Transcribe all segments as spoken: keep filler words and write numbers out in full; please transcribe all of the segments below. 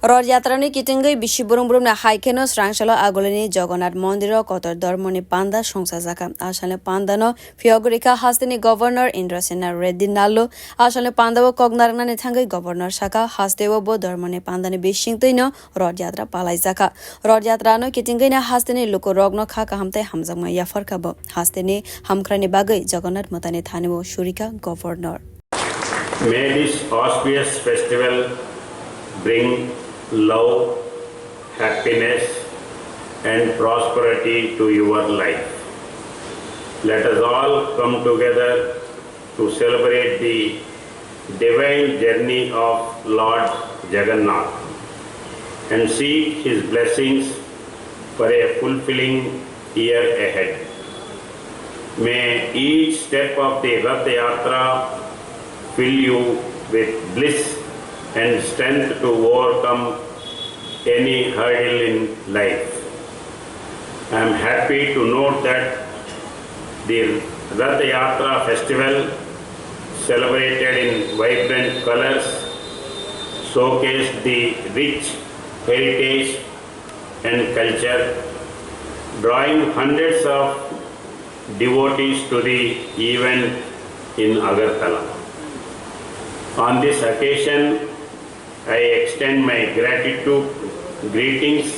Rod Yatra ni kitingwi bisi brum brum ni hai kheno srangsalo Agulini Jagannath Mondir o kotor dormo ni panda songsa jaka. Asal ni panda no phiyogwi rikha haste ni Governor Indrasena Reddy Nallu. Asal ni panda o kok narwknani thangwi Governor saka haste o bo dormo ni panda ni bisingtwi no Rod Yatra palai jaka. Rod Yatra no kitingwi no haste ni luku rok no kha kaham tei hamjakma yaphar kha bo. Haste ni hamkrai ni bagwi Jagannath Mata ni thani o surikha Governor. May this auspicious festival bring love, happiness, and prosperity to your life. Let us all come together to celebrate the divine journey of Lord Jagannath and seek his blessings for a fulfilling year ahead. May each step of the Rath Yatra fill you with bliss and strength to overcome any hurdle in life. I am happy to note that the Rath Yatra festival, celebrated in vibrant colors, showcased the rich heritage and culture, drawing hundreds of devotees to the event in Agartala. On this occasion, I extend my gratitude, greetings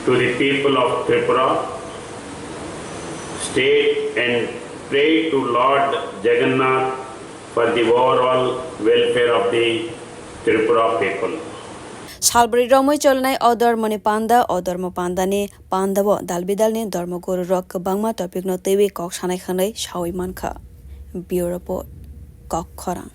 to the people of Tripura state and pray to Lord Jagannath for the overall welfare of the Tripura people. Salbrwi romwi cholnai o dormoni panda, o dormo pandani pandao dal bidalni dormo gururok kwbangma topicno twiwi kok sanai hwnwi sawi mankha. Bureau Report, Kok Khorang.